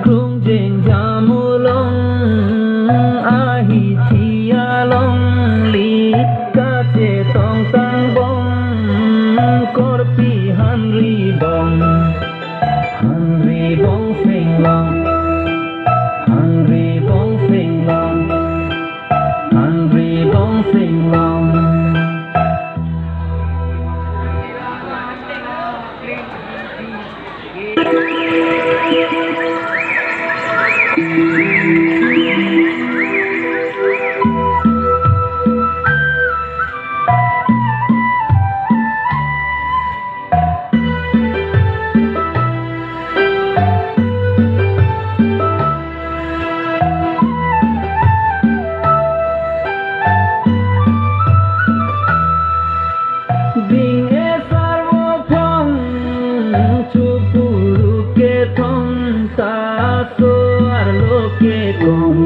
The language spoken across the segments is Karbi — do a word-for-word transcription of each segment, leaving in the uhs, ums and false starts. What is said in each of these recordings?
Krung jengjam along, ahithi along, li kachetong tangbom, Korpi Hanri Bong, Hanri Bong Singlong, Hanri Bong Singlong, Hanri Bong Singlong. Ding esar vophong, chupuru kethom ta so-arlo kekong,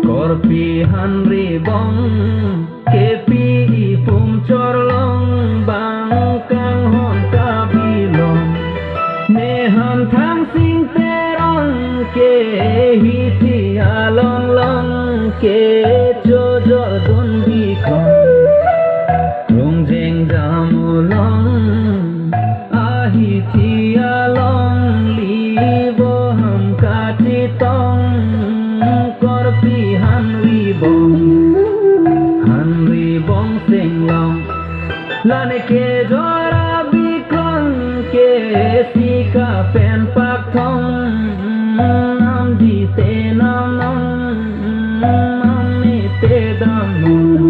Korpi Hanri Bong, kepi ipum chorlong bang kanghon kabilong. Nehan Thangsing Teron ke hithi along long kechojordun bikon. Krung jengjam along, ahithi along, li Boham kachetong, Korpi Hanri Bong, Hanri Bong Singlong. Lane kejor abiklong ke sika pen pakthong, namji te namnong, namne te damnong.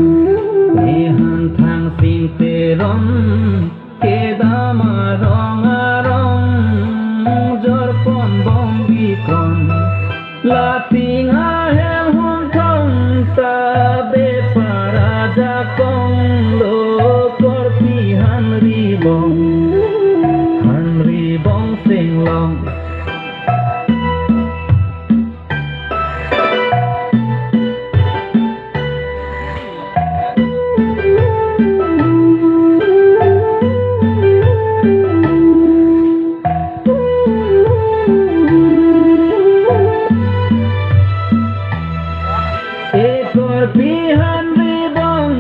Nehan Thangsing Teron kedam arong arong, jorpon bom bikon. Lating ahel hunthong ta bepar ajakong lo, Korpi Hanri Bong, Hanri Bong Singlong. E Korpi Hanri Bong,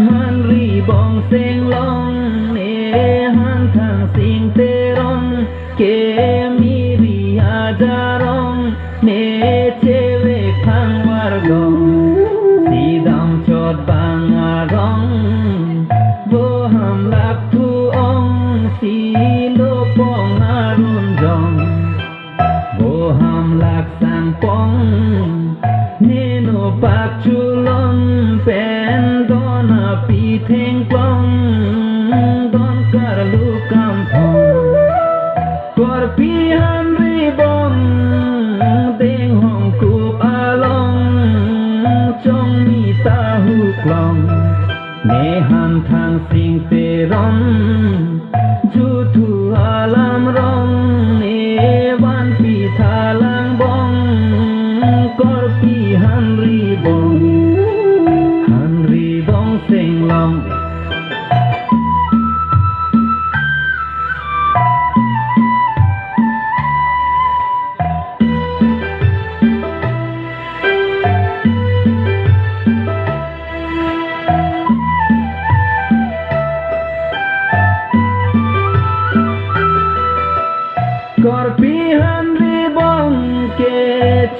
Hanri Bong Singlong, Nehan Thangsing Teron kemiri ajarong, ne chevek thangvargong, si damchot bang arong, Boham lakthu ong, si lopong arun jong, Boham laksang pong, neno pakchulon pen don api thengklong, don karlu kamthong. Korpi Hanri Bong, deng hongkup along, chongmi ta huklong. Nehan Thangsing Teron, juthu alam rong, ne vanpi thalang bong, Korpi Hanri Bong, Hanri Bong Singlong. Korpi Hanri Bong ke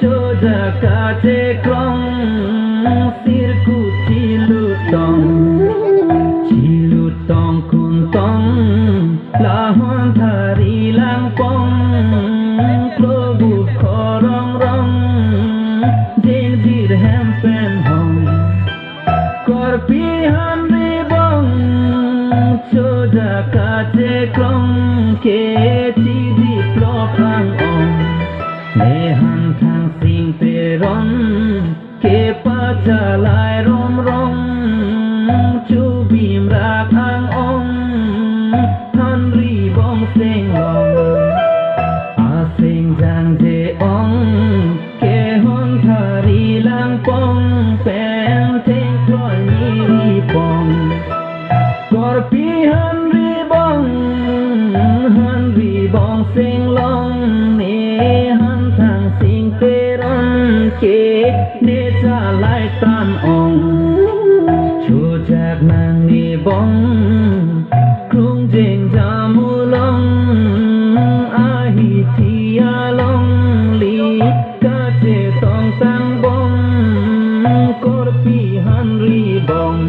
chojak kachekrong, sirkut chilutong, chilutong kuntong, lahon thari langpong, klobu khorong rong, jingjir hem pen hong. Korpi Hanri Bong, chojak kachekrong ke chidip lopang ong. Nehan Thangsing Teron kepachalai romrong, chubim rak ang-ong, Hanri Bong Singlong. Aseng jangje ong, kehon thari langpong, pen thengkloi niripong. Korpi Hanri Bong, Hanri Bong Singlong, ne Ne chalai tan ong, chojak nangne bong, krung jengjam along, ahithi along li, kachetong tang bong, Korpi Hanri Bong,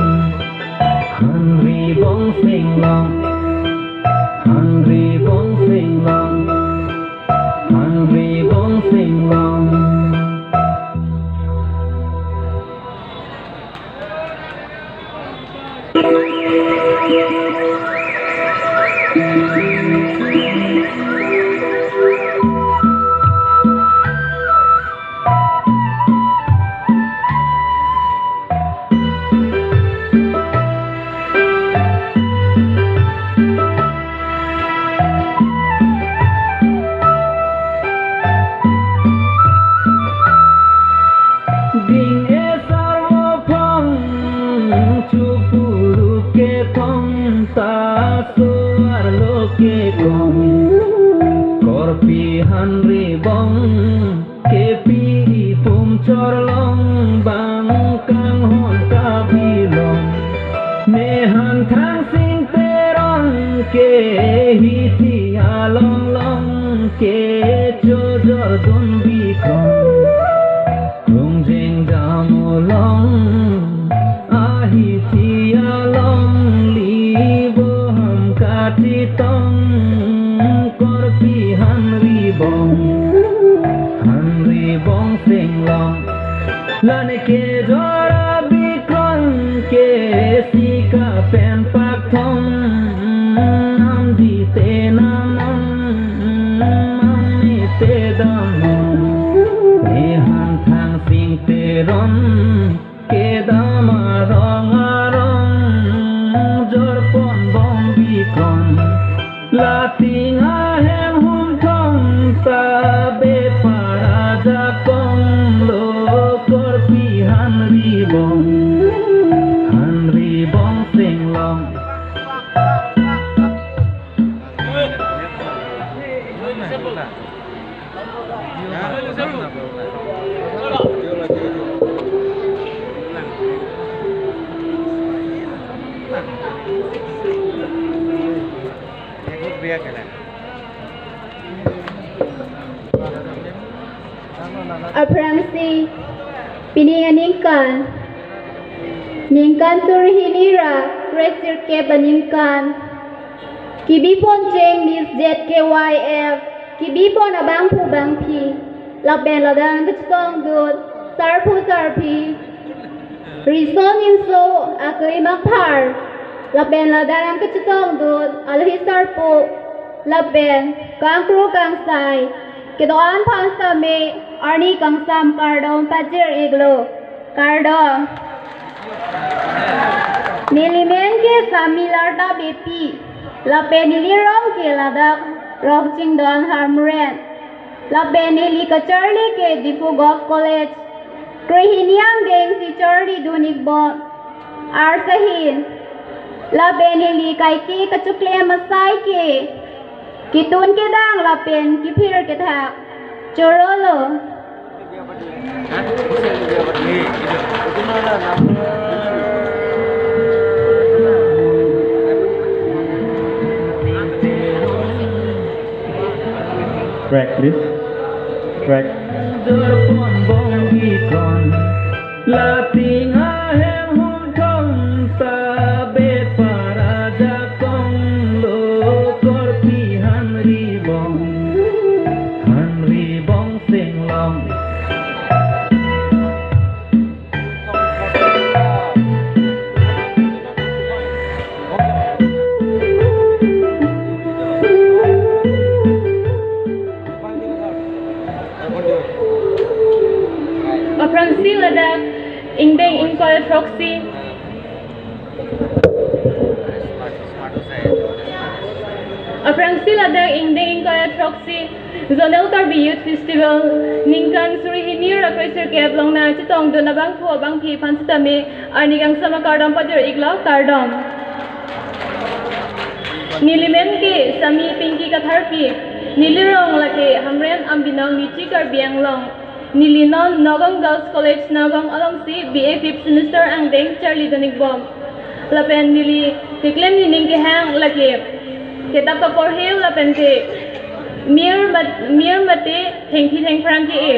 Hanri Bong Singlong, Hanri Bong Singlong, Hanri Bong Singlong. Ding esar vophong, chupulu kethong ta so-arlo kekong, Korpi Hanri Bong, kepi ipum chorlong bang kanghon kabilong. Ne Hanthang Sing Teron ke hithi along long kechojordun bikong, krung jengjam along, ahithi along li boham kachetong, Korpi Hanri Bong, Hanri Bong Singlong. Lane kejor abikrong ke sika pen pakthong, namdi te namong, namni te damong, ne Hanthang Sing Teron kedam arong arong, jorpon bom bikon. Lating ahem humthong ta bepara jakong lo, Korpi Hanri Bong, Hanri Bong Singlong. Aphrangsi, pini aningkan, ningkan suri hini ra kresirkep aningkan, kebipon cheng Miss Z K Y F, kebipon abangphu bangphi, lapen ladak nangkachetongdun sarpo sarpi, riso nimso akehai aphar, lapen ladak nangkachetongdun alohi sarpo, lapen kangkru kangsai kedo-an aphan sitame arni kangsam kardom pajir-iklo. Kardom. Neli men ke Sami Larta Beypi, lapen neli rong ke ladak Rongchingdon Harmren, lapen neli kacharli ke Diphu Govt College. Krehini angdeng si charlidun-ikbom arsahin, lapen neli kaike kachoklem asai ke ketun kedang lapen kephir kethak chorolo. Track, please. Track. Jorpon bongbikon, lating ahem humthong ta bepara jakong lo, Korpi Hanri Bong, Hanri Bong Singlong. Aphrangsi ladak ingdeng ingkoi throksi. Aphrangsi ladak ingdeng ingkoi throksi Zonal Karbi Youth Festival ningkan suri hini ra kresirkep along nangchetongdun abangphu abangphi aphan sitame arni kangsam akardom pajir-iklo, kardom. Neli men ke Sami Pinky Katharpi, neli rong lake Hamren Ambinong Michi Karbi Anglong. Neli non Nagaon Girls College Nagaon alongsi B A fifth semester angdeng charlidun-ikbom. Lapen neli keklem nening kehang lake ketap kaporhe lapen te mir mat-, mir mate thengthi thengphrang ke-e.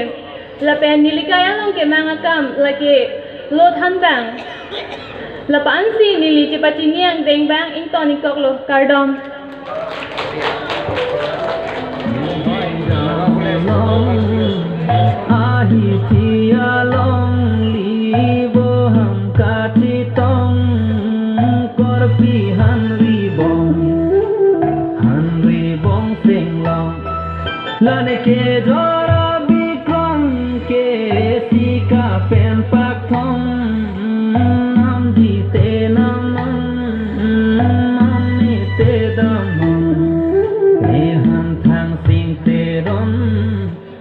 Lapen neli kai along kemang akam lake lo thanbang. Lapu-ansi neli chepachini angdeng bang ington-ikkoklo, kardom. Ahithi along Libo ham kachetong, Karbi Hanri Bong, Hanri Bong Senglong. Lane kejor abikron ke sika pen pakthong, namjite namnon, namnite damnon, ne Hanthang Sing Teron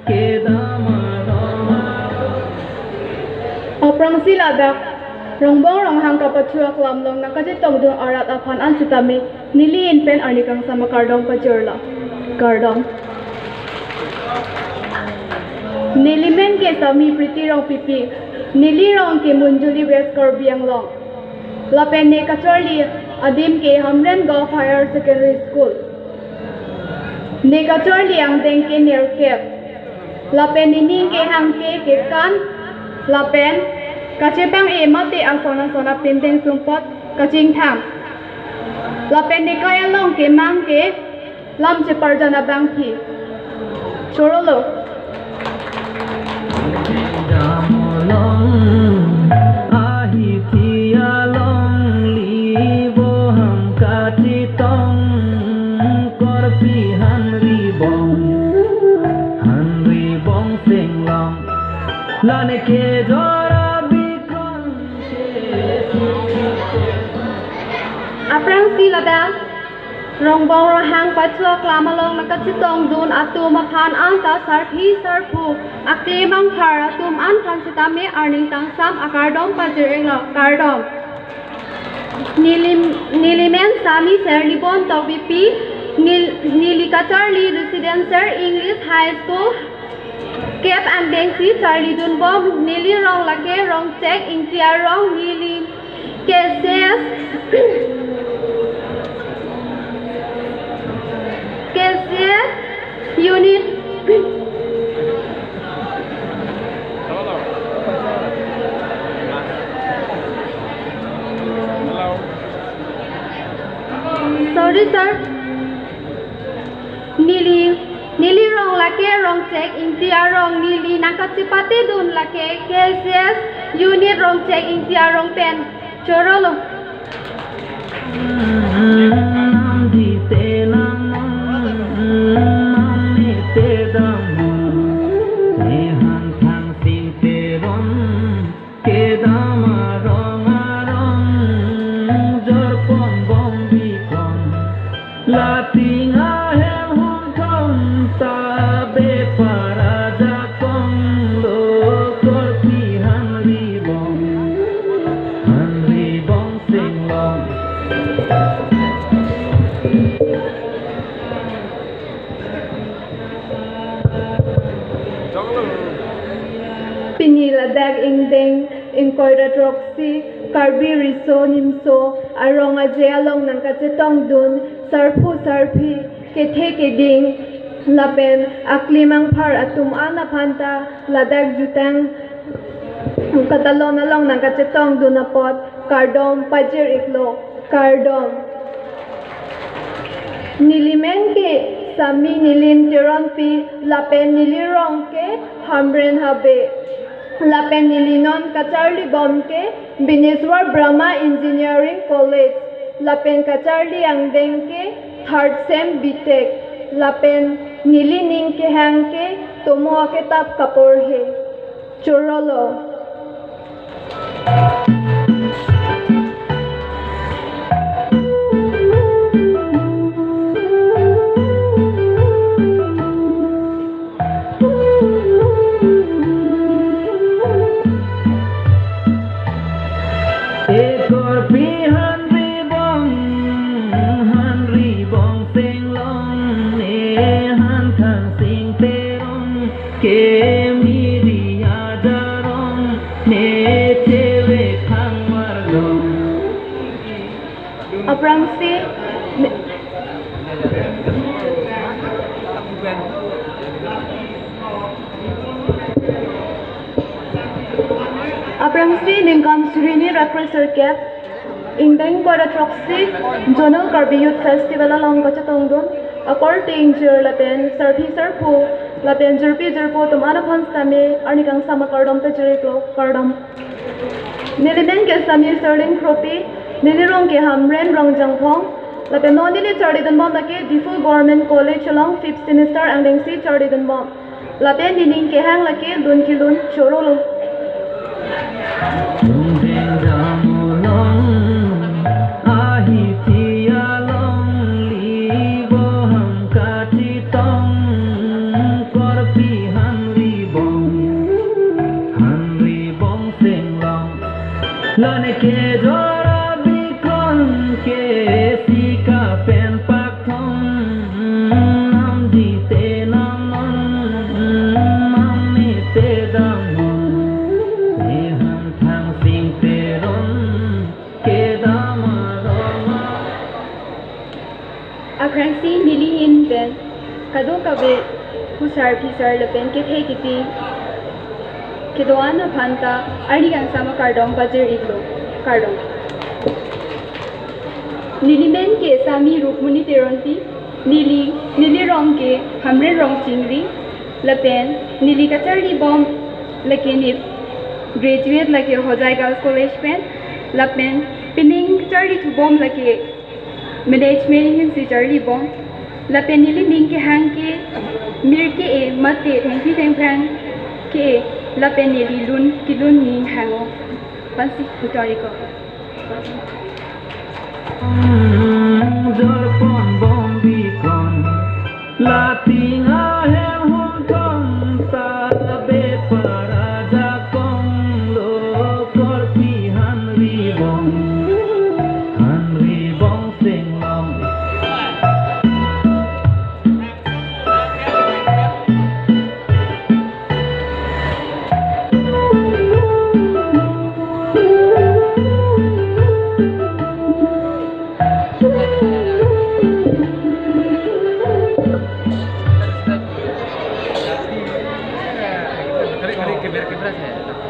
kedam adom. Aphrangsi ladak Rongbong Ronghang kapathu aklam along nangkachetongdun arat aphan an sitame neli ahin pen arni kangsam akardom pajirlo. Kardom. Neli men ke Sami Priti Rongpipi. Neli rong ke Munjuli, West Karbi Anglong. Lapen ne kacharli adim ke Hamren Golf Higher Secondary School. Ne kacharli angdeng ke nerkep. Lapen nening kehang ke kekan. Lapen kachepang-e mate ason ason apindeng sumpot kachingthang. Lapen ne kai along kemang ke lam cheparjan abangpi. Chorolo. Damlong ahithi along Libo ham kachetong, Karbi Hanri Bong, Hanri Bong Senglong. Lane kejor abikron. Aphrangsi ladak Rongbong Ronghang pathu aklam along nangkachetongdun atum aphan anta sarpi sarpo, aklemangphar atum an aphan sitame arni kangsam akardom pajir-iklo, kardom. Neli, neli men Sami Serlibon Tokbipi, nel-, neli kacharli Residencer English High School, kep angdengsi charlidunbom. Neli rong lake Rongchek Ingti arong, neli K C S, K C S unit. Sorry, sir. Neli, neli rong lake Rongchek Ingti arong, neli nangkachepatedun lake K C S unit Rongchek Ingti arong pen. Chorolo. Namjite namnon, namnite damnon, ne Hanthang Sing Teron kedam arong arong, jorponbom bikron. Lating ahem hongthom ta bepar ajakong lo, Karbi Hanri Bong, Hanri Bong Senglong. Pini ladak ingdeng ingkoi ra throksi Karbi riso nimso arong aje along nangkachetongdun sarpo sarpi, kethe keding lapen aklemangphar atum an aphanta ladak jutang katalon along nangkachetongdun apot kardom pajir-iklo, kardom. Neli men ke Sami Nilin Teronpi, lapen neli rong ke Hamren Habe. Lapen neli non kacharlibom ke Bineswar Brahma Engineering College. Lapen kacharli angdeng ke third sem B Tech. Lapen neli ning kehang ke tomo aketap kaporhe. Chorolo. Ekorpi Hanri Bong, Hanri Bong Senglong, ne Hanthang Sing Teron ke miri Aphrangsi, aphrangsi ningkan suri hini ra kre sirkep, ingdeng kora throksi Zonal Karbi Youth Festival along kachetongdun akorte ingjir lapen sarpi sarpo lapen jirpi jirpo atum an aphan sitame arni kangsam akardom pajir-iklo, kardom. Neli men ke Sami Serling Kropi, neli rong ke Hamren Rongjangphong, lapen non neli charlidunbom lake Diphu Government College along fifth semester angdengsi charlidunbom. Lapen nening kehang lake lun kelun chorolo. Lungdeng damulong ahithi along libo ham kachetong Korpi Hanribong, Hanribong Singlong. Lane kejor abikon ke sika pen pakthong, nam jite nam non, nam mite dam non, ne han thang sing teron kedam aroma. Aphrangsi neli ahin pen kadokave husar phisar lapen kethe kiti kedo-an aphan ta arni kangsam akardom pajir-iklo, kardom. Neli men ke Sami Rukmoni Teronpi, neli, neli rong ke Hamren Rongchingri, lapen neli kacharlibom lake ne graduate lake Hojai Girls College pen, lapen pining charlithubom lake management ahin si charlibom, lapen neli ning kehang ke mir ke-e mate thengpi thengphrang ke-e, lapen neli lun kelun ning hang-o. Pansi utariko. Jorpon bom bikon, lating ahem hum kong ta bepara jakong lo Korpi Hanribong, Hanribong Singlong.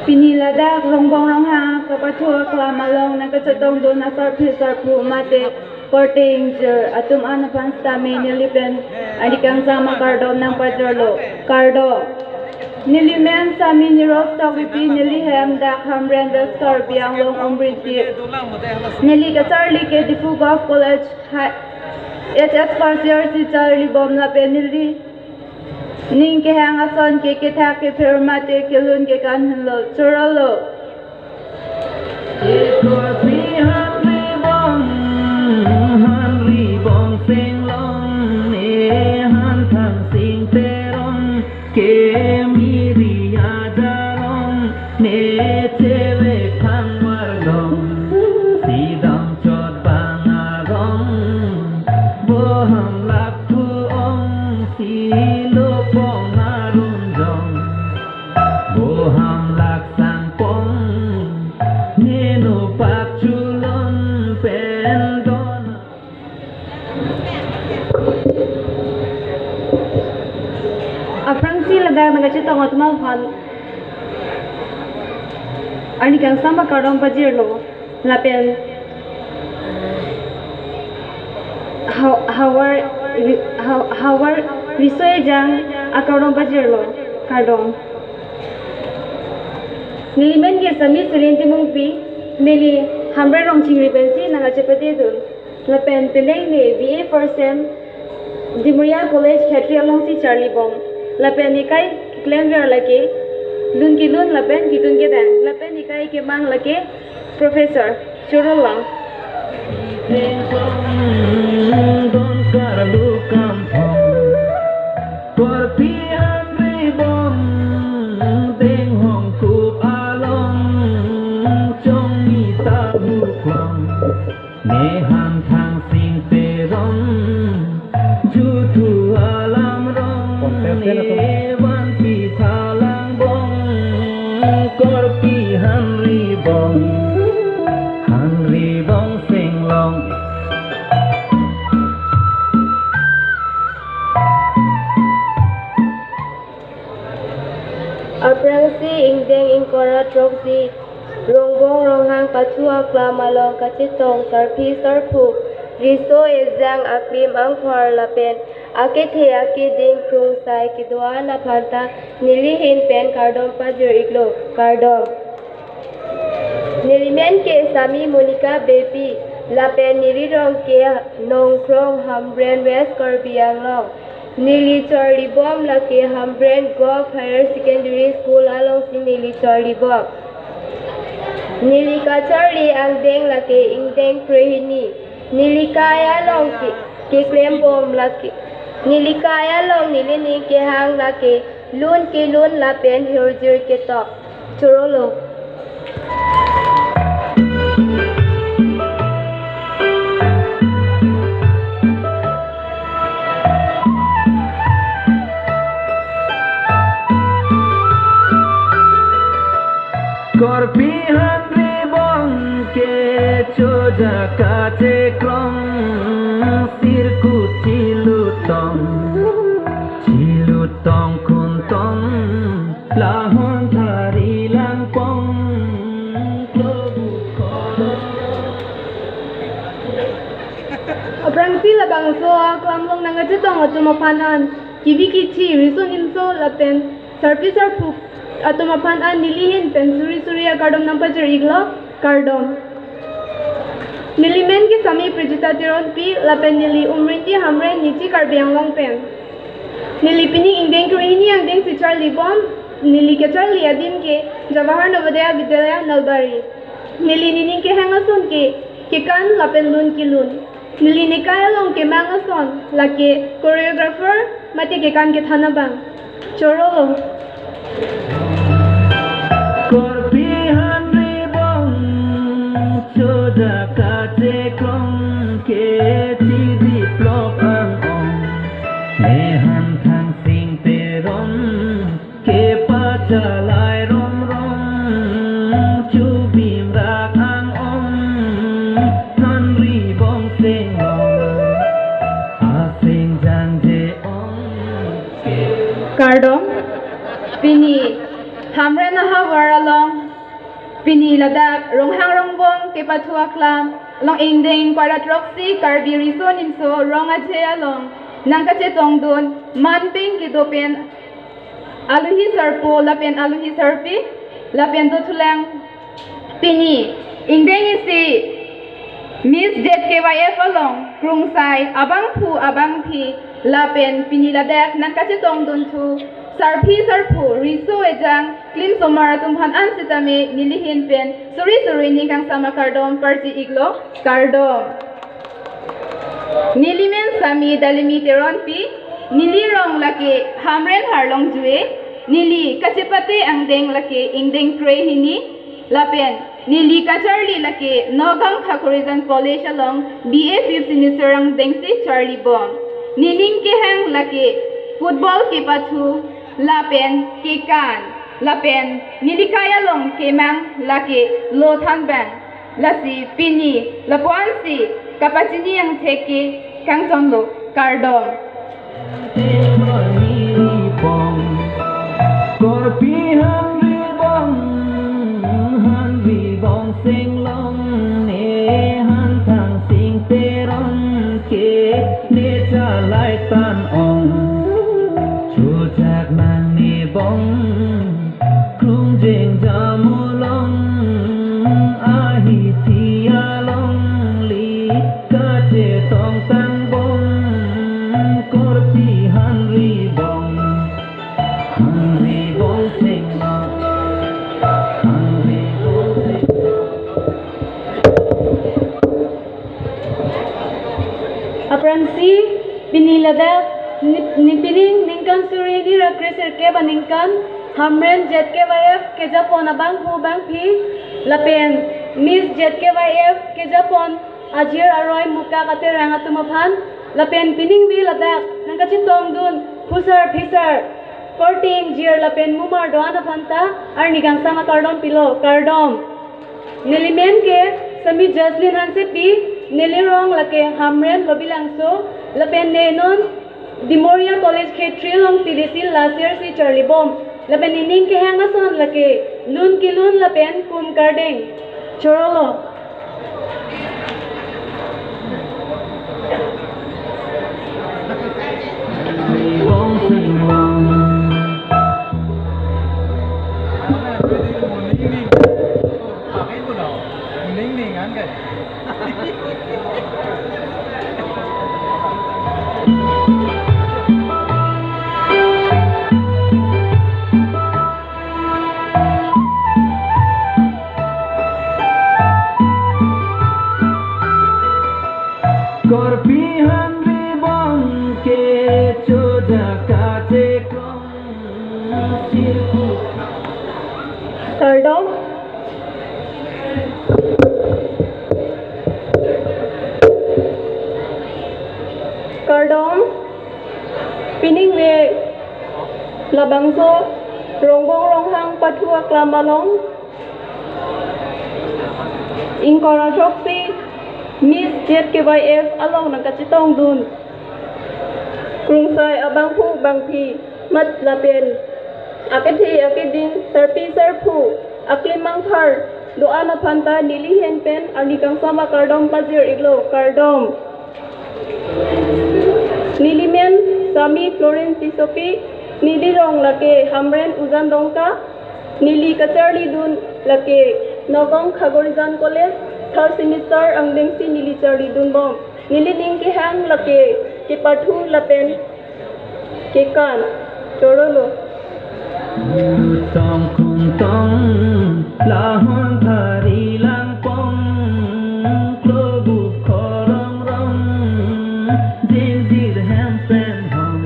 Pini ladak Rongbong Rongha kapathu aklam along nangkachetongdun asarpi sarpo mate korte ingjir atum an aphan sitame neli pen arni kangsam akardom nangpajirlo, kardom. Neli men Sami Nirostok Bipi, neli hem dak Hamren West Karbi Anglong Umriti. Neli kacharli ke Diphu Govt College Hi-, H S first year si charlibom lapen neli ning kehang ason ke kethak kephir mate kelun kekan henlo, chorolo. Korpi Hanribong, Hanribong Singlong, ne han thang sing teron, kemiri ajarong, ne chele phang warlong, sidam chot bang arong, boham lak thu ong, silo pong arun jong. Boham laksang pong, neno pakchulon pen don. Aphrangsi ladak nangkachetong atum aphan arni kangsam akardom pajirlo. Lapen ha-, havar ri-, ha-, havar riso ejang akardom pajirlo, kardom. Neli men ke Sami Surin Timungpi, neli Hamren Rongchingri pensi nangkachepadedun. Lapen penang ne B A first sem Dimoriya College Khetri alongsi charlibom. Lapen ekai keklemver lake lun kelun lapen ketun kedang. Lapen ekai kemang lake Professor, chorolo. Don karlu kamphong, Korpi Hanribong, deng hongkup along, chongni ta huklong, ne han thang sing teron, juthu alam rong, ne vanpi thalang bong, Korpi Hanribong, Hanribong Singlong. Aphrangsi ingdeng ingkoi ra throksi Rongbong Ronghang pathu aklam along kachetong sarpi sarpo, riso ejang, aklim angphar lapen akethe akeding krungsai kedo-an aphanta nelihin pen kardom pajir-iklo, kardom. Nelimen ke Sami Monica Beypi, lapen nelirong ke Nongkrong, Hamren, West Karbi Anglong. Neli charlibom lake Hamren Govt Higher Secondary School alongsi neli charlibom. Neli kacharli angdeng lake ingdeng krehini. Neli kai along ke, keklembom lake, neli kai along nelining kehang lake lun kelun lapen hirjir ketok. Chorolo. Korpi hanri bong ke chojak kachekrong, sirkut chilutong, chilutong kuntong, lahon thari langpong, klobu kolong. Aphrangsi labangso aklam along nangkachetong atum aphan an kebi kethe, riso nimso lapen sarpi sarpo atum aphan an nelihin pen suri suri akardom nangpajir-iklo, kardom. Nelimen ke Sami Prijita Teronpi lapen neli Umrinti Hamren, Nichi Karbi Anglong pen. Neli pini ingdeng krehini angdengsi charlibom. Neli kacharli adim ke Jawahar Navodaya Vidyalaya Nalbari. Neli nening kehang ason ke kekan lapen lun kelun. Neli nekai along kemang ason lake choreographer mate kekan kethan abang. Chorolo. Korpi hanri bong chojak kachekrong, kechidi plok ang-ong, nehan Thangsing Teron kepachalai romrom, chubim rak ang-ong, hanri bong senglong, aseng jangje ong. Kardom. Pini Hamren ahavar along, pini ladak Ronghang Rongbong kepathu aklam along ingdeng ingkoi ra throksi Karbi Riso Nimso Rong Aje along nangkachetongdun manpeng kedo pen alohi sarpo lapen alohi sarpi lapen dothulang. Pini ingdeng isi Miss Z K Y F along krungsai abangphu abangphi lapen pini ladak nangkachetongdunthu sarpi sarpo, riso ejang, klim somar atum aphan an sitame nelihin pen suri suri ning kangsam akardom parji-iklo, kardom. Nelimen Sami Dalimi Teronpi, nelirong lake Hamren Harlongjue, neli kachepate angdeng lake ingdeng krehini, lapen neli kacharli lake Nagaon Thakurjan College along B A fifth semester angdengsi charlibom. Nening kehang lake football kepathu lapen kekan, lapen neli kai along kemang lake lo thanbang. Lasi pini lapu-ansi kapachini angthek ke kangtonlo, kardom. Korpi hanri bong, hanri bong senglong, nehan Thangsing Teron ke nechalai tan-ong, chojak nangne bong, krung jengjam along, ahithi along li kachetong tangbong, korpi hanri bong, hanri bong senglong, hanri bong senglong. Aphrangsi pini ladak ni, ni pining ningkan suri hini ra kre sirkep aningkan Hamren Z K Y F kejapon abangphu abangphi lapen Miss Z K Y F kejapon ajir aroi mukak aterang atum aphan lapen piningve ladak nangkachetongdun phusar phisar, korte ingjir lapen mumar do-an aphanta arni kangsam akardom pilo, kardom. Nelimen ke Sami Jaslin Hansepi, nelirong lake Hamren Lobilangso, lapen ne non Dimoria College K three along T D C last year si charlibom. Lapen nening kehang ason lake lun kelun lapen kum kardeng. Chorolo. Korpi hanri bong ke chojak kachekrong sirku. Kardom. Kardom. Pining ve labangso Rongbong Ronghang pathu aklam along ingkoi ra throksi Miss Z K Y F along nangkachetongdun krungsai abangphu bangphi mat lapen akethe akeding sarpi sarpo aklimangthar do-an aphanta neli ahin pen arni kangsam akardom pajir-iklo, kardom. Neli men Sami Florence Tissopi, neli rong lake Hamren Ujan Dongka, neli kacharlidun lake Nagaon Khagorizan College, third semester angdengsi neli charlidunbom. Neli ning kehang lake kepathu lapen kekan. Chorolo. Tong kum tong, lahon thari langpong, klobuk khorong rong, jirjir hem pen hong.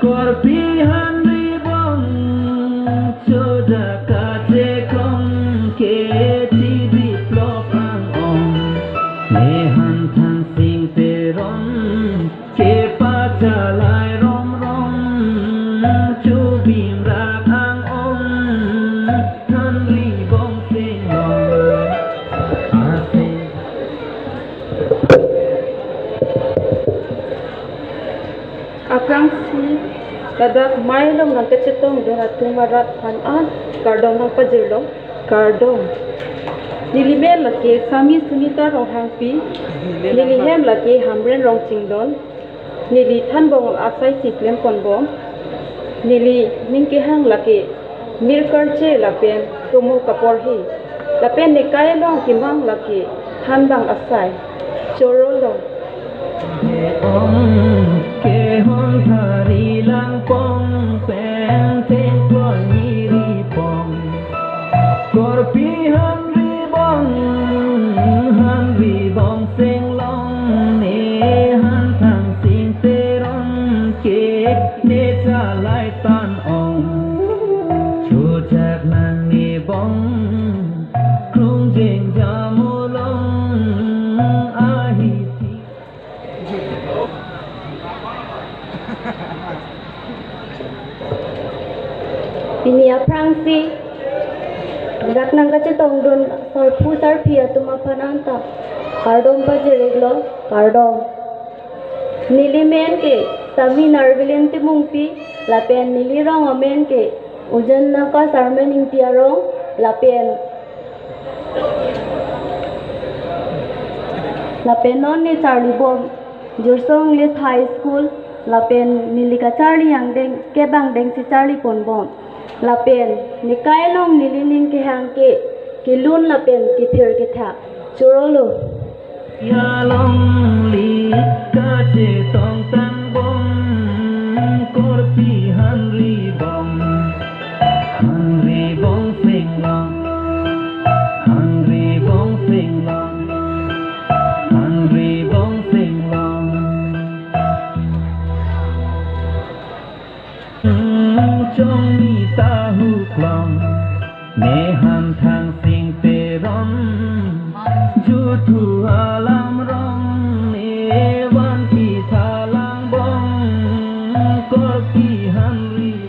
Korpi hanri bong, chojak kachekrong ke chidip lok ang ong. Nehan Thangsing Teron kepachalai rom rom, chubim rak ang ong, hanri bong singlong. Ase. Aphrangsi ladak mei along nangkachetongdun atum arat aphan an kardom nangpajirlo, kardom. Neli men lake Sami Sunita Ronghangpi, neli hem lake Hamren Rongchingdon, neli thanbong asai si klemponbom, neli ning kehang lake mir karche lapen tomo kaporhe. Lapen nekai along kemang lake thanbang asai. Chorolo. Ong kehon thari langpong pen thengklong niripong. Korpi hanri bong, hanri bong singlong, Nehan Thangsing Teron ke ne chalai tan ong. Chojak nangne bong, krung jengjam along ahi thi. Pini aphrangsi dak nangkachetongdun sarpo sarpi atum aphan anta kardom pajir-iklo, kardom. Neli men ke Sami Narvelen Timungpi, lapen neli rong amen ke Ujan Dongka Sarmen Ingti arong, lapen, lapen non ne charlibom Jirsong English High School, lapen neli kacharli angdeng kebang dengsi charliponbom. Lapen nekai along neli ning kehang ke kelun lapen kephir ketha. Chorolo. Along li kachetong tangbom, korpi hanri bong, hanri bong singlong, hanri bong singlong, hanri bong singlong. Chongni ta huklong, Nehan Thangsing Teron, juthu alam rong, ne vanpi thalang bong, korpi hanri.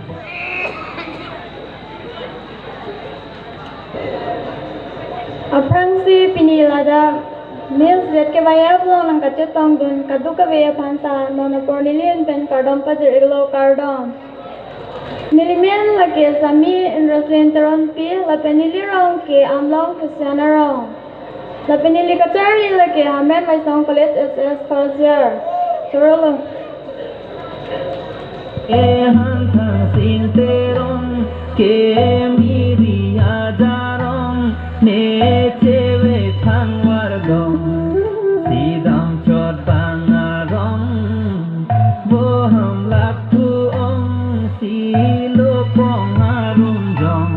Aphrangsi pini ladak Miss Z K Y F along nangkachetongdun kadokave aphanta non apor neli ahin pen kardom pajir-iklo, kardom. Neli men lake Sami Indrasin Teronpi, lapen neli rong ke Amlong Christian arong. Lapen neli kacharli lake Hamen Maisong College S S first year. Chorolo. Ehan Thangsing Teron ke Miri ajarong, ne chevek thangvardom, si damchot bang arong, boham lak thu-ong, si lopong arum jong,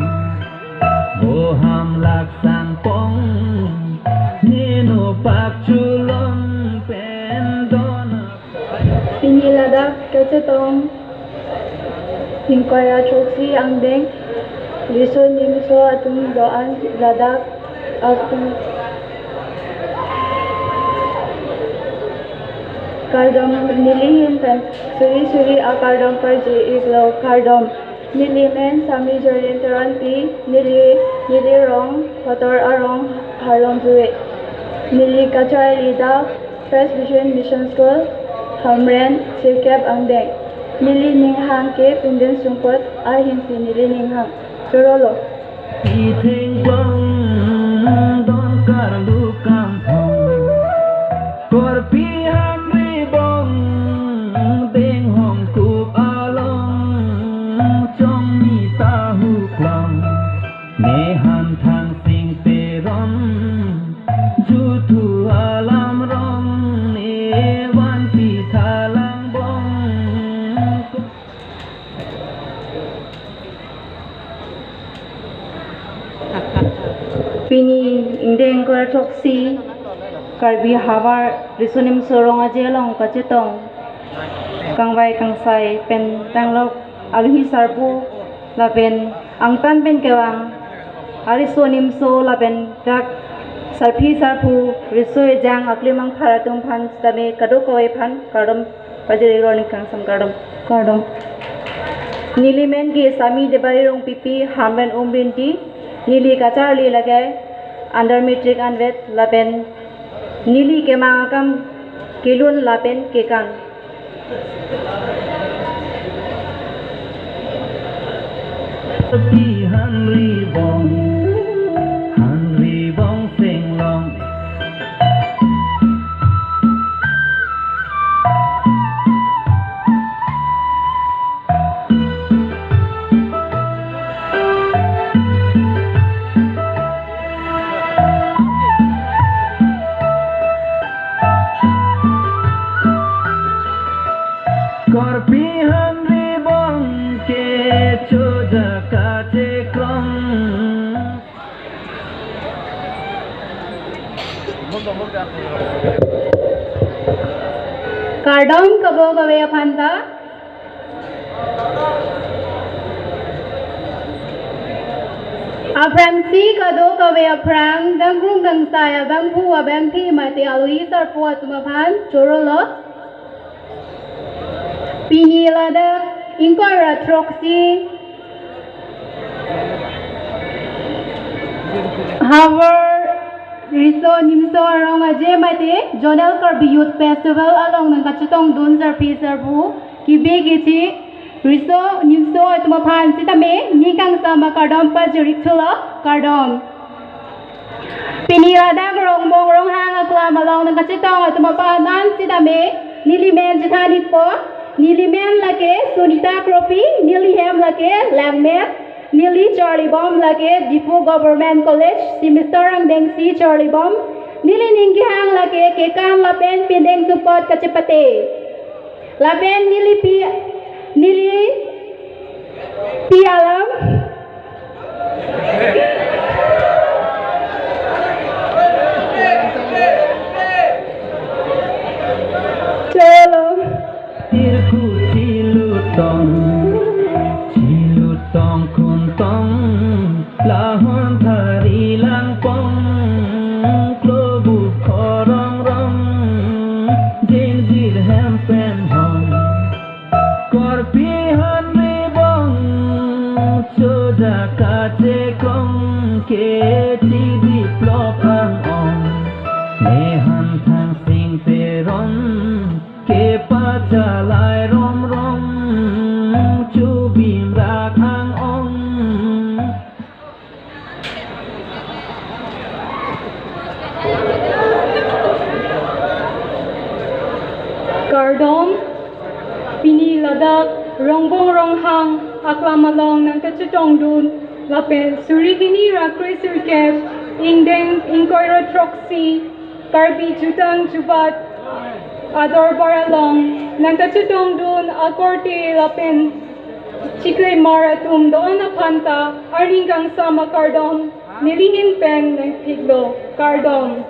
boham lak sangpong, neno pak chulon pen dona. Pini ladak kachetong ingkoi ra throksi angdeng, riso nimso atum do-an ladak atum kardom, neli ahin pen suri suri akardom parji iklo, kardom. Neli men Sami Jorlin Teronpi, neli, neli rong Photor arong Harlongjue. Neli kacharli dak First Vision Mission School, Hamren, sirkep angdeng. Neli ninghang ke pinden sungkot ahin si neli ninghang. Chorolo. Itheng bang don karlu kamphong, Karbi Hanri Bong deng hongkup along, chongni ta huklong, ne han Thangsing Teron, juthu alam rong, ne vanpi thalang bong. Pini ingdeng ingkoi ra throksi Karbi Havar Riso Nimso Rong Aje along kachetong kangvai kangsai pen tanglok aluhi sarpo lapen angtan pen kevang ariso nimso lapen dak sarpi sarpo riso ejang aklim angphar atum aphan sitame kadokave aphan kardom pajir iklo, ning kangsam kardom, kardom. Neli men ke Sami Debari Rongpipi, Hamren Umrinti, neli kacharli lake under matric anvet lapen neli kemang akam kelun lapen kekan. Karbi Hanri Bong, Hanri Bong Senglong. Karbi Hanri Bong ke choja kachekrong. Kardom kadokave aphan ta. Aphrangsi kadokave aphrang, dangkrung dangsai abangphu abangphi mate aluhi sarpo atum aphan chorolo. Pini ladak ingkoi ra throksi Havar Riso Nimso Rong Aje mate Zonal Karbi Youth Festival along nangkachetongdun sarpi sarpo kibi kichi riso nimso atum aphan sitame ning kangsam akardom pajir ikthulo, kardom. Pini ladak Rongbong Ronghang aklam along nangkachetong atum aphan an sitame neli men chethan ikpo. Neli men lake Sunita Kropi, neli hem lake langmet, neli charlibom lake Diphu Government College, semester angdengsi charlibom, neli ning kehang lake kekan lapen pindeng support kachepate. Lapen neli pi, neli pi alam. Chorolo. Tirku chilutong, chilutong kuntong, lahon thari langpong, klobu khorong rong, jingjir hem pen hong. Karbi Hanri Bong, choja kachekrong ke chidip lok ang ong. Ne han Thangsing Teron ke pachalai rom rong, chubi Dak ang ong. Kardom, pini ladak Rongbong Ronghang aklam along nangkachetongdun lapen suri hini ra kre sirkep ingdeng ingkoi ra throksi Karbi Jutang Jubat adorbar along nangkachetongdun akorte lapen chiklemar atum do-an aphanta arni kangsam akardom nelihin pen nangpiklo, kardom.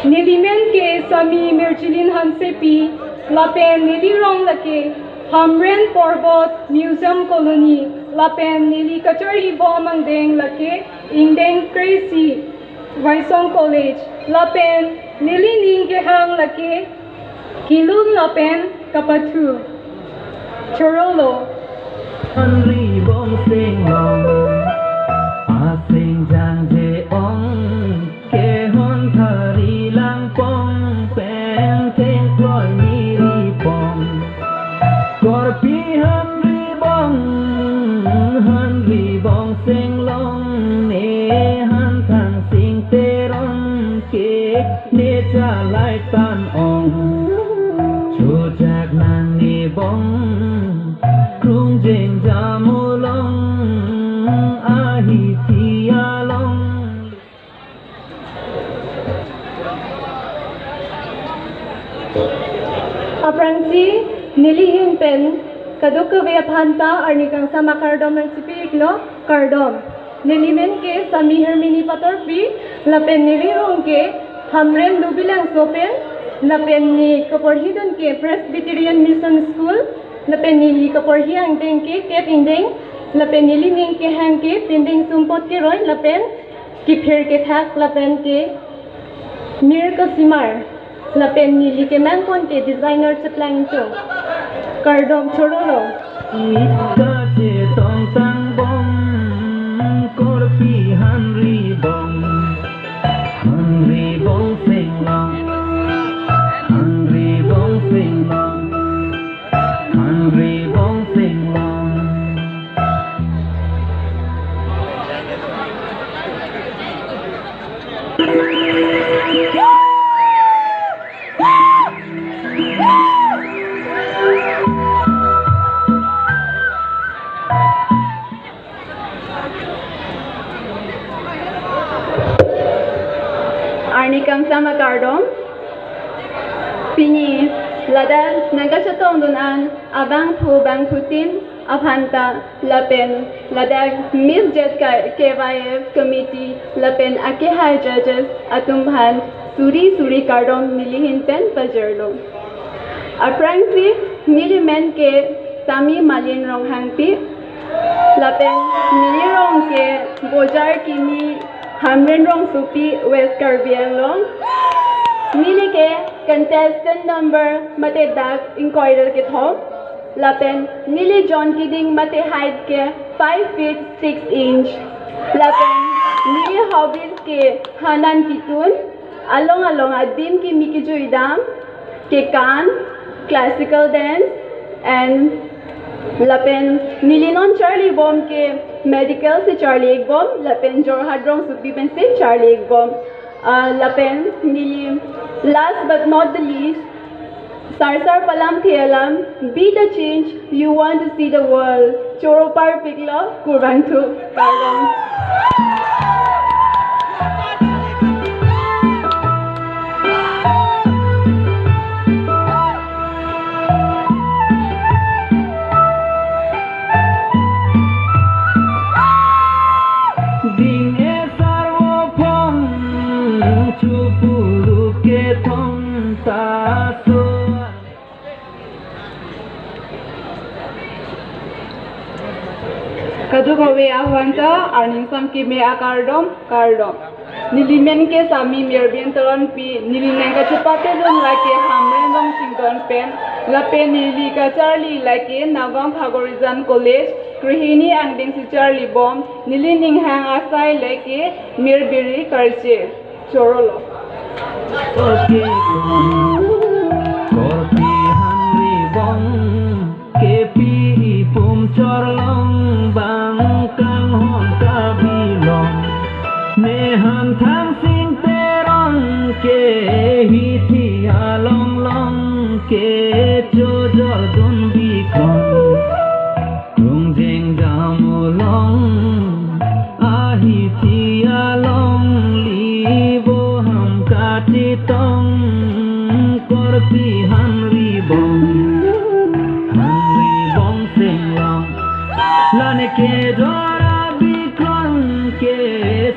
Nelimen ke Sami Mirchilin Hansepi, lapen nelirong lake Hamren Porbot Museum Colony, lapen neli kacharlibom angdeng lake ingdeng kre isi Waisong College, lapen nelining kehang lake kelun lapen kapathu. Chorolo. Hanri bong sing long, asing jangje ong, kehon thari langpong, pen thengkloi miri pong. Korpi hanri bong, hanri bong sing long, ne han thang sing teron ke, ne chalai tan ong. Chojak nang ne bong, krung jeng jamu long, ahi thi along. Aphrangsi nelihin pen kadokave aphanta arni kangsam akardom nangchipiklo, kardom. Nelimen ke Sami Hermini Patorpi, lapen nelirong ke Hamren Dubilang Sopen, lapen ne kaporhidun ke Presbyterian Mission School, lapen neli kaporhi angdeng ke kep ingdeng, lapen nelining kehang ke pindeng sumpot keroi, lapen kephir kethak, lapen ke mir kosimar, lapen neli kemangpon ke designer cheplang chong. Kardom, chorolo. Ika chetong tangbong, korpi hanri bong, hanri bong sing long, hanri bong sing long, hanri bong sing long. Arni kangsam akardom. Pini ladak nangkachetongdun an abangphu bangphutin aphanta lapen ladak Miss Jet K Y F committee lapen akehai judges atum aphan suri suri kardom nelihin pen pajirlo. Aphrangsi nelimen ke Sami Malin Ronghangpi, lapen nelirong ke Bojar Kimi, Hamren Rongsopi, West Karbi Anglong. Neli ke contestant number mate dak ingkoi ra kethom. Lapen neli jon keding mate height ke five feet six inch. Lapen neli hobbies ke han an ketun, along along adim kimi kejuidam, kekan, classical dance, and lapen neli non charlibom ke medical si charli ikbom, lapen Jorhat Rongsopi pensi charli ikbom. Ah, lapen neli, last but not the least, sarsar palamthe alam, be the change you want to see the world. Choro parpiklo, kurvangthu, kardom. Ding esar vophong, chupulu kethom ta so. Kadokave aphanta arni kangsam keme akardom, kardom. Nelimen ke Sami Mirbin Teronpi, neli nangkachepate dun lake Hamren Rongchington pen, lapen neli kacharli lake Nagaon Phagorizan College, krehini angdengsi charlibom, neli ninghang asai lake Mirbiri Karche. Chorolo. Korpi hanri bong, kepi Chorlong bang kanghon kabilong. Nehan Thangsing Teron ke hithi along long kecho jordun bikon. Tungjeng Jamulong ahithi along libo ham kachetong. Korpi Hanribong, Hanribong Singlong. Lane kejor abikon ke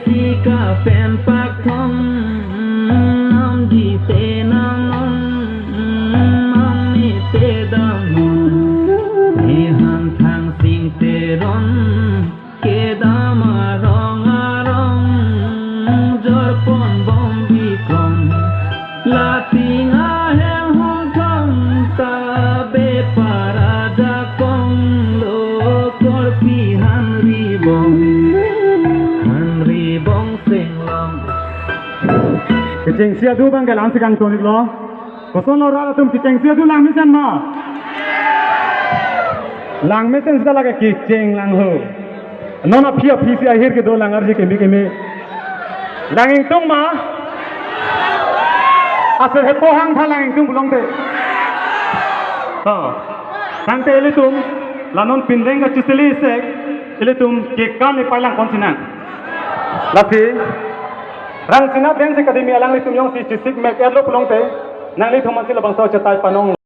sika pen pakthong. Namji te namnon, mami te damnon. Nehan Thangsing Teron kedam arong arong jorpon bom bikon. Lating ahel hongkong ta bepara jakong lo. Korpi Hanribong, Hanribong Singlong. Kechengsi adu bang ke langsi kangtonit lo. Koson lo rat atum, kechengsi adu langmesen ma? Langmesen sita lake kecheng lang ho. Non aphi aphi si ahir kedo lang arje keme keme. Lang ingtung ma? Aser hepo hang tha lang ingtung pulote. To. Tangte ilitum la non pinreng kachesili sek ilitum kekan ipailang kon sinang. Lasi Rangsina Dance Academy alanglitum jongsi chesik mek etlo pulote, nanglitum mansi labangso chetai panong.